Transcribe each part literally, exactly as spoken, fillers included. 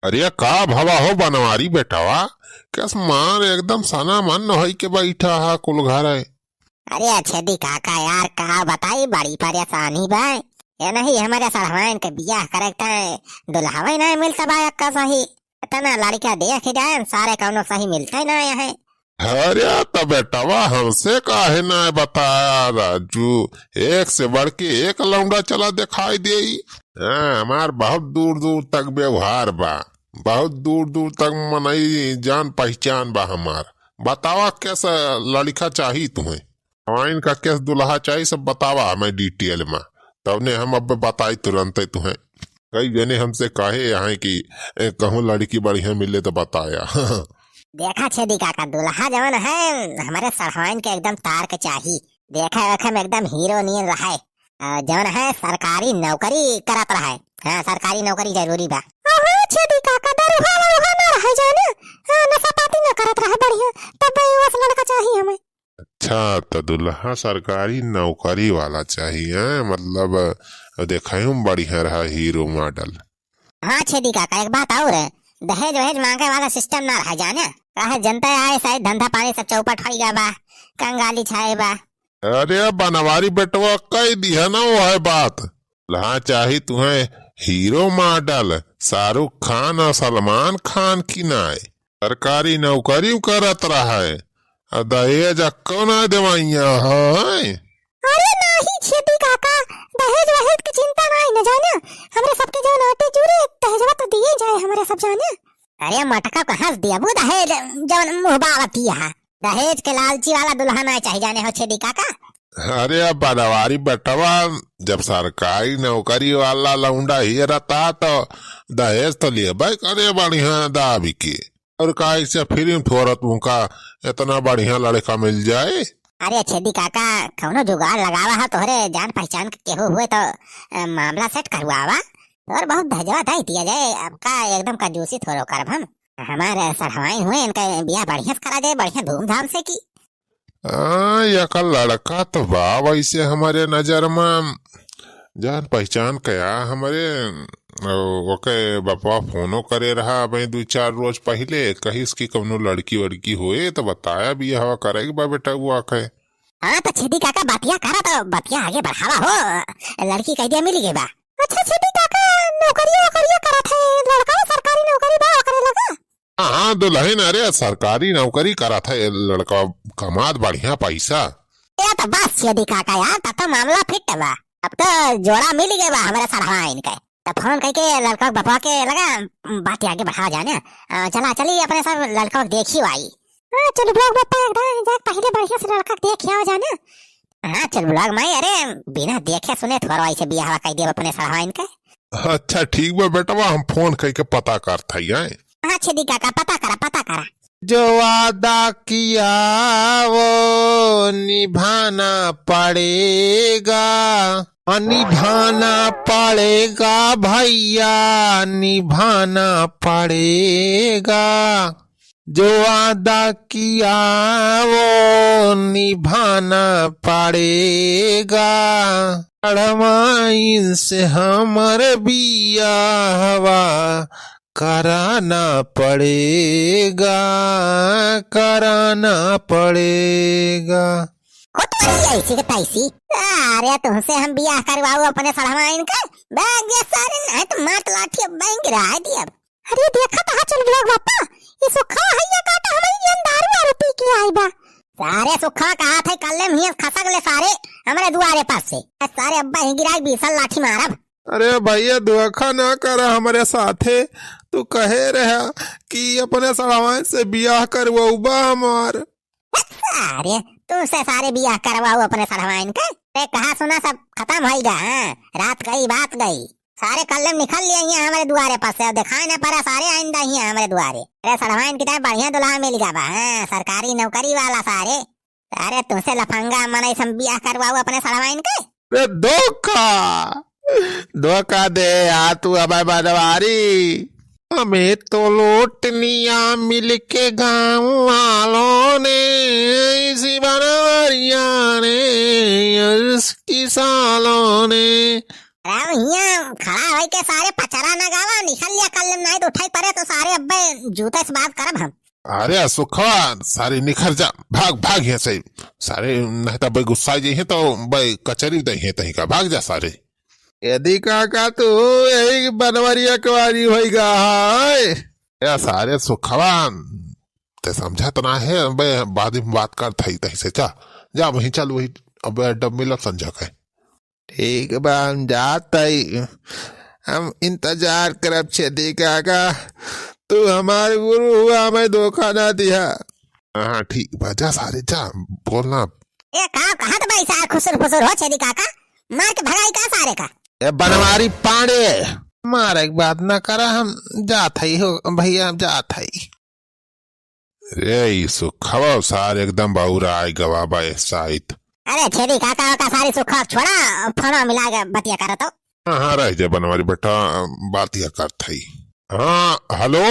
अरे का भवा हो बनवारी बेटवा, कस मान एकदम सना मन होई के बैठा हा कुल घर है। अरे छेदी काका यार, का बताई, बड़ी परेशानी बा। ये नहीं, हमरे सढ़वाइन के बियाह करे के तय दुल्हवे नहीं मिलता बा एक्का सही। इतना लड़का देख ही जाए, सारे कौनो सही मिलते नहीं है। अरे त बेटवा, हमसे काहे ना बताया राजू, एक से बढ़ के एक लौंडा चला दिखाई देई। हाँ, हमार बहुत दूर दूर तक व्यवहार बा, बहुत दूर दूर तक मनई जान पहचान बा हमार। बतावा कैसा लड़का चाही तुम्हें? हमाइन का केस दुल्हा चाही, सब बतावा हमें detail में, तब ने हम अब बताई तुरंते तुहें। कई जने हमसे कहे हैं कि ए, कहूँ लड़की बढ़िया मिले तो बताया। देखा छेदी काका, दुल्हा जवन है हमरे सढ़वाइन के एकदम तार के चाही, देखे वेखे में एकदम हीरो नियन रहे, आ, जवन है सरकारी नौकरी करत रहे। हाँ, सरकारी नौकरी जरूरी बा। ओहो छेदी काका, दरुहा वरुहा ना रहे जाने, हाँ, नशा पाती ना करत रहे बढ़िया, तब वैसा लड़का चाही हमें। अच्छा, त दुल्हा सरकारी नौकरी वाला चाहिए, मतलब देखहूँ में बढ़िया रहा, हीरो मॉडल। हाँ छेदी काका, एक बात और है, दहेज वहेज मांगे वाला system ना रहा जाने, काहे जनता आए शायद धंधा पानी सब चौपट हो गया बा, कंगाली छाए बा। अरे बनवारी बेटवा, कह दिया ना वो है बात। दुल्हा चाही तुम्हें हीरो मॉडल, शाहरुख खान और सलमान खान की नाय। सरकारी नौकरी करत रहे, आ दहेज अक्को ना देवइया है। अरे नाही छेदी काका, दहेज वहेज के चिंता नाही न जाने, हमरे सबके जौन आटे जुरे दहेजवा तो दिए जाए हमरे सब जाने। अरे मटका कहाँ से दिया वो दहेज, जौन मुँह बावती है, दहेज के लालची वाला दुल्हा ना चाही जाने हो छेदी काका। अरे अब बनवारी बेटवा, जब सरकारी नौकरी वाला लौंडा ही रहता तो दहेज तो लेबे करे बढ़िया दाबी के। और का ऐसे फिल्म थोड़ा तुमका इतना बढ़िया लड़का मिल जाए? अरे छेदी काका, कौनो जुगाड़ लगावा है, तोहरे जान पहचान के केहू हुए तो, अ, मामला सेट करवावा। और बहुत दहेजवा दे दिया जाए, अब का एकदम कंजूसी थोड़ो करब हम। हमारे सढ़वाइन हुए, इनका बियाह बढ़िया से करा जाए, बढ़िया धूमधाम से की। हाँ, यका लड़का तो बा वैसे हमरे नजर में, जान पहचान के आ हमरे, ओ, ओके बपवा फोनो करे रहा अबे दू चार रोज पहिले, कहिस कि कौनो लड़की वड़की होए तो बताया बियाहवा करे के बा बेटा वो आके। हाँ तो छेदी काका बतिया करा तो बतिया आगे बढ़ावा हो, लड़की कह दिया मिल गई बा। अच्छा छेदी काका, नौकरिया वोकरिया करत है लड़का, सरकारी नौकरी बा ओकरे लगा? हाँ, हाँ, दुल्हन, अरे, सरकारी नौकरी करत है, लड़का कमात बढ़िया पैसा। ए, तो बस, छेदी काका यार, तब तो मामला फिट बा। अब तो जोड़ा मिल गए बा हमारे सढ़वाइन के। तो फोन करके लड़का के बपवा के लगा, बात आगे बढ़ावा जाने। आ, चला, चली अपने सब लड़का के देखी आई। हाँ, चल ब्लॉक बप्पा, एकदम जाके पहले बढ़िया से लड़का के देख आओ जाने। हाँ, चल ब्लॉक माई, अरे, बिना देखे सुने थोड़ा ऐसे बियाहवा कर दिया अपने सढ़वाइन के। अच्छा, ठीक बा बेटवा, हम फोन करके पता करत हई, आए। हाँ, छेदी काका, पता करा, पता करा। जो वादा किया वो निभाना पड़ेगा, निभाना पड़ेगा भैया, निभाना पड़ेगा। जो वादा किया वो निभाना पड़ेगा। सढ़वाइन से हमर बियाहवा कराना पड़ेगा, कराना पड़ेगा। हो तुम्हारी ऐसी के तैसी। अरे तुमसे हम बियाह करवाऊ अपने सढ़वाइन का? बैग ये सारे नहीं तो मार लाठी अब बैंक गिरा दिया। अरे देखा तो चल ब्लॉक बप्पा, ये सुखा है ये काटा हमारी जन दारू वारू पी के आई बा। सारे सुखा कहा थे कल्ले मियाँ खसक ले सारे हमारे दुआरे पास से। सारे अब्बा ही गिराई बीसल लाठी मारब। अरे भैया धोखा ना करा हमारे साथे, तू कहे रहा कि अपने सढ़वाइन से बियाह करवाऊबा हमार। सारे, तुमसे सारे बियाह करवाऊ अपने सढ़वाइन के? ते कहा सुना सब खतम होइगा, हाँ? रात गई, बात गई। सारे कल्ले निकल लिए यहाँ हमारे दुआरे पास से, अब दिखाई ना पड़ा सारे आइंदा यहाँ हमारे दुआरे। अरे सढ़वाइन की तरह बढ़िया दुल्हा मिल गया बा, हाँ, सरकारी नौकरी वाला सारे। अरे तुमसे लफंगा मनई से हम बियाह करवाऊ अपने सढ़वाइन के? अरे धोखा, धोखा दे यार तू अबे बनवारी। हमें तो लोटनिया मिलके गाँव वालों ने, इसी बनवारिया ने, इस किसानों ने, अरे हियाँ खड़ा होई के सारे पचरा ना गावा, निकल लिया कल, नाहीं तो उठाई परे तो सारे अब्बे जूते से बात करब हम। अरे सुखवा, सारे निखर जा, भाग, भाग यहाँ से। सारे नहीं तो अब्बे गुस्सा जाइहे तो अब्बे कचरी दइहे तहीं का, भाग जा सारे। छेदी काका, तू यही बनवरिया के वारी होई गा है। ए सारे सुखवा, ते समझत ना है, अब्बे बाद में बात करत हई तहीं से, जा, जा वहीं चल, वही अब्बे अड्डा मिलब संझा के। ठीक बा, हम जात हई। हम इंतजार करब छेदी काका, तू हमार गुरु हुआ, हमें धोखा ना दिया। हाँ, ठीक बा, जा सारे जा, बोल ना। ए, का कहत बा ई सार खुसुर फुसुर हो छेदी काका? मार के भगाई का सारे का? ए बनवारी पांड़े, मारे के बात ना करा, हम जात हई हो भैया, हम जात हई। रे, ई सुखवा सार एकदम बौराय गवा बा ए साइत। अरे छेदी काका, ओका सारी सुखवा छोड़ा, फोनवा मिला के बतिया करा तो। हाँ, हाँ, रह जा बनवारी बेटा, बातिया करत हई। हाँ, हेलो?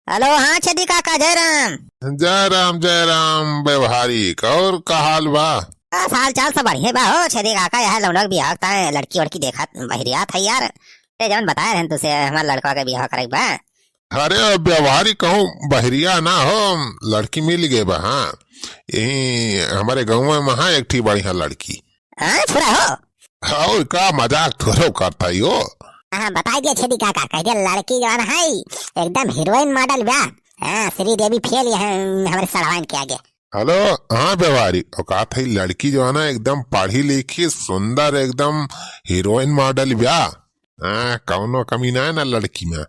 हेलो, हाँ छेदी काका, जय राम। जय राम, जय राम व्यवहारिक, और का हाल बा? बस हाल चाल सब बढ़िया बा हो छेदी काका, यह लौंडा के बियाह का है, लड़की वड़की देखत बहिरियात है यार। ते जौन बताए रहन तुसे हमार लड़का के बियाह करे के बा। अरे व्यवहारिक कहूँ बहरिया ना हो, लड़की मिल गए बा। हाँ, यही हमारे गाँव में हाँ एक ठी बढ़िया लड़की। हाँ, छुरा हो। और का, मजाक थोड़ो करत हई हो। हाँ, बताई दिया छेदी काका, कह दिया लड़की जौन है एकदम हीरोइन मॉडल बा। हाँ, श्रीदेवी फेल है हमारे सड़वाइन के आगे। हेलो, हाँ व्यवहारिक, औकात है लड़की जौन है एकदम पढ़ी लिखी सुंदर एकदम हीरोइन मॉडल बा। हाँ, कौनो कमी ना है ना लड़की में।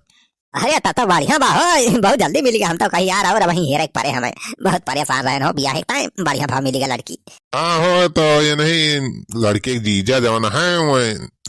अरे, तब तो बढ़िया बा हो, बहुत जल्दी मिल गया। हम तो कही यार, और वहीं हेरे के परे हमें, बहुत परेशान रहन हो, बियाह एक टाइम बढ़िया भाव मिल गया लड़की। हाँ हो, तो ये नहीं, लड़के के जीजा जौन है, वो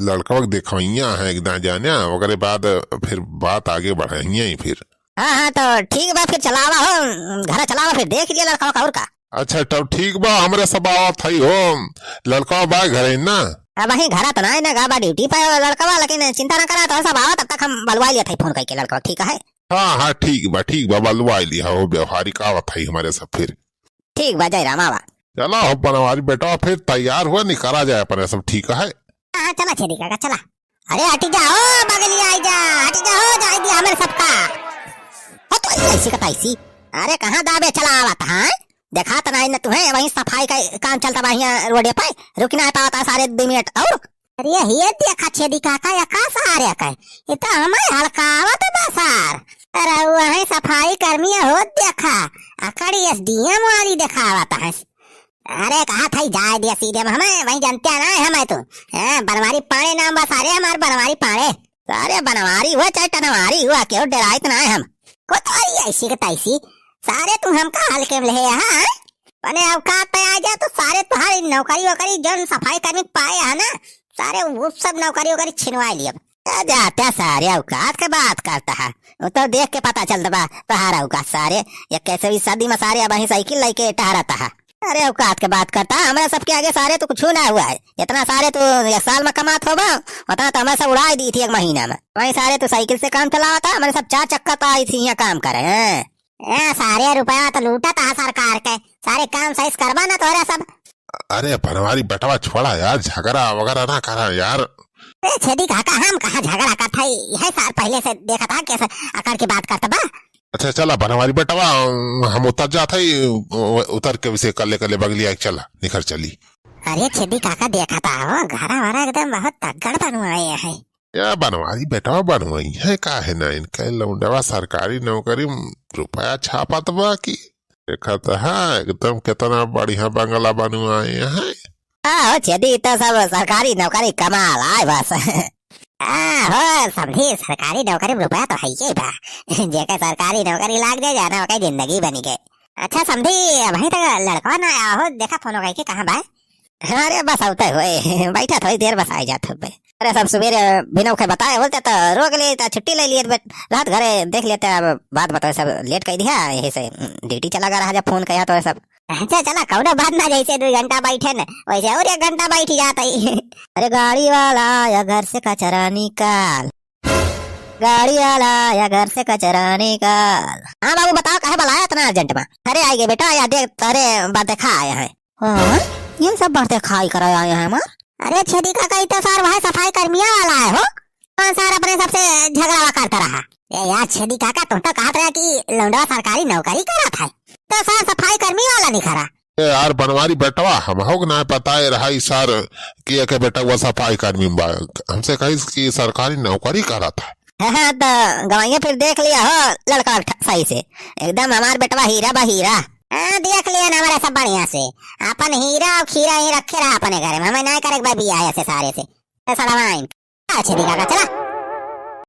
लड़कवा के देखवैया है एक दाँ जाने, ओकरे बाद फिर बात आगे बढ़ाइए ही फिर। हाँ, हाँ, तो ठीक बा, फिर चलावा हो, घर चलावा, फिर देख लिया लड़कवा का और का। अच्छा, तब ठीक बा, हमरे सब आवत हई हो। लड़कवा बा घरे ना? अब वहीं घरा तो ना है ना, गा बा ड्यूटी पे लड़कवा, लेकिन चिंता ना करा, तो सब आवा, तब तक हम बलवाई लेत हई फोन करके लड़कवा, ठीक है? हाँ, हाँ, ठीक बा, ठीक बा, बलवाई लिया हो, व्यवहारिक आवत हई हमरे सब फिर। ठीक बा, जय राम, आवा। चला हो बनवारी बेटा, फिर तैयार हुआ, निकला जाए अपने सब, ठीक है? हाँ, हाँ, चला छेदी काका, चला। अरे हटी जा हो, बगली आई जा, हटी जा हो, जाए दिया हमरे सबका। हो तो ऐसी का तैसी। अरे कहाँ दाबे चला आवत, हाँ? देखा तो नहीं न तुम्हें, वहीं सफाई का काम चलता बा हियाँ रोडे पे, रुक ना पावत सारे दो मिनट और। अरे ये देखा छेदी काका, या का सारे का? ये तो हमें हड़कावत बा सार। अरे वहीं सफाई कर्मी हो देखा, अकड़ी एसडीएम वाली देखावत है। अरे कहा था जाए दिया सीधे में हमें, वहीं जानते हैं ना हमें तू। हैं, बनवारी पाड़े नाम बा सारे हमार, बनवारी पाड़े। सारे बनवारी हुआ चाहे टनवारी हुआ, केहू डराइत ना है हम। कोतवारी ऐसी के तैसी, सारे तू हमका हल्के में ले, हाँ? पने औकात पे आ जा तो सारे तुम्हारी नौकरी वोकरी जौन सफाई करने के पाए है ना, सारे वो सब नौकरी वोकरी छिनवा लिया। ए, जाते सारे औकात के बात करता है, वो तो देख के पता चलता बा तोहार औकात सारे। ये कैसे भी शादी में सारे अब वहीं साइकिल लेके टहरता है। अरे औकात के बात करता, हमारे सबके आगे सारे तो कुछ ना हुआ है। इतना सारे तो एक साल में कमात होबा, उतना तो हमारे सब उड़ाई दी थी एक महीना में। वहीं सारे तो साइकिल से काम चलावता, हमारे सब चार चक्का तो आई थी यहाँ काम करे हैं। ए, सारे रुपया तो लूटत है सरकार के, सारे काम सही से करबा ना तोहरा सब। अरे बनवारी बेटवा छोड़ा यार, झगड़ा वगैरह ना करा यार। ए छेदी काका, हम कहाँ झगड़ा करत हई, यह सार पहले से देखत हा कैसे अकड़ के बात करत बा। अच्छा चला बनवारी बेटवा, हम उतर जात हई, उ-, उतर के उसे कल्ले कल्ले बगलिया के चला, निखर चली। अरे छेदी काका देखत हा हो, घरा वरा एकदम बहुत तगड़ बनवाए है। या बनवारी बेटवा बनवाई है, काहे ना, इनका लौंडवा सरकारी नौकरी में रुपया छापत बा कि देखत हा एकदम कितना बढ़िया बंगला बनवाए हैं। आ, हो छेदी, ई तो सब सरकारी नौकरी कमाल आए बस। आ, हो समधी, सरकारी नौकरी में रुपया तो है ही बा। जेकर सरकारी नौकरी लाग जाए जाना, ओकर जिंदगी बनी गए। अच्छा समधी, अबहीं तक लड़कवा ना आया हो, देखा फोन करके कहाँ बा? अरे बस आवते हुए, बैठा थोड़ी देर बस आ जात हुए। अरे सब सुबेरे बिना उखे बताए बोलते तो रोक लिए, तो छुट्टी ले लिए, बट रात घरे देख लेते, अब बात बताए सब लेट कर दिया, यही से ड्यूटी चला गया रहा जब फोन किया तो सब। अच्छा चला, कौनो बात ना, जैसे दो घंटा बैठे न, वैसे और एक घंटा बैठ जात ही। अरे गाड़ी वाला या घर से कचरा निकाल, गाड़ी वाला या घर से कचरा निकाल। हाँ बाबू बताओ, काहे बुलाया इतना अर्जेंट में? अरे आइए बेटा, या देख तोरे बर्थ देखा आया है। हाँ, ये सब बर्थ देखा ही करा आया है हमार। अरे छेदी काका, ई तो सार वह सफाई कर्मिया वाला है हो, कौन सार अपने सबसे झगड़ावा करता रहा। ए यार छेदी काका, तुम तो कहत रहे कि लौंडवा सरकारी नौकरी करत है, तो सार सफाई कर्मी वाला निखरा। ए यार बनवारी बेटवा, हमहू के ना पता है रहा ई सार कि एके बेटवा सफाई कर्मी बा। हमसे कहिस कि सरकारी नौकरी करत है। हाँ, हाँ, तो गवैया फिर देख लिया हो लड़का ठ-, सही से। एकदम हमार बेटवा हीरा बा हीरा। हाँ, देख लिया ना हमारा सब बढ़िया से। अपन हीरा और खीरा ही रखे रहा अपने घरे में, हमें ना करे के बा बियाह ऐसे सारे से। ए सड़वाइन। अच्छा ठीक है, चला।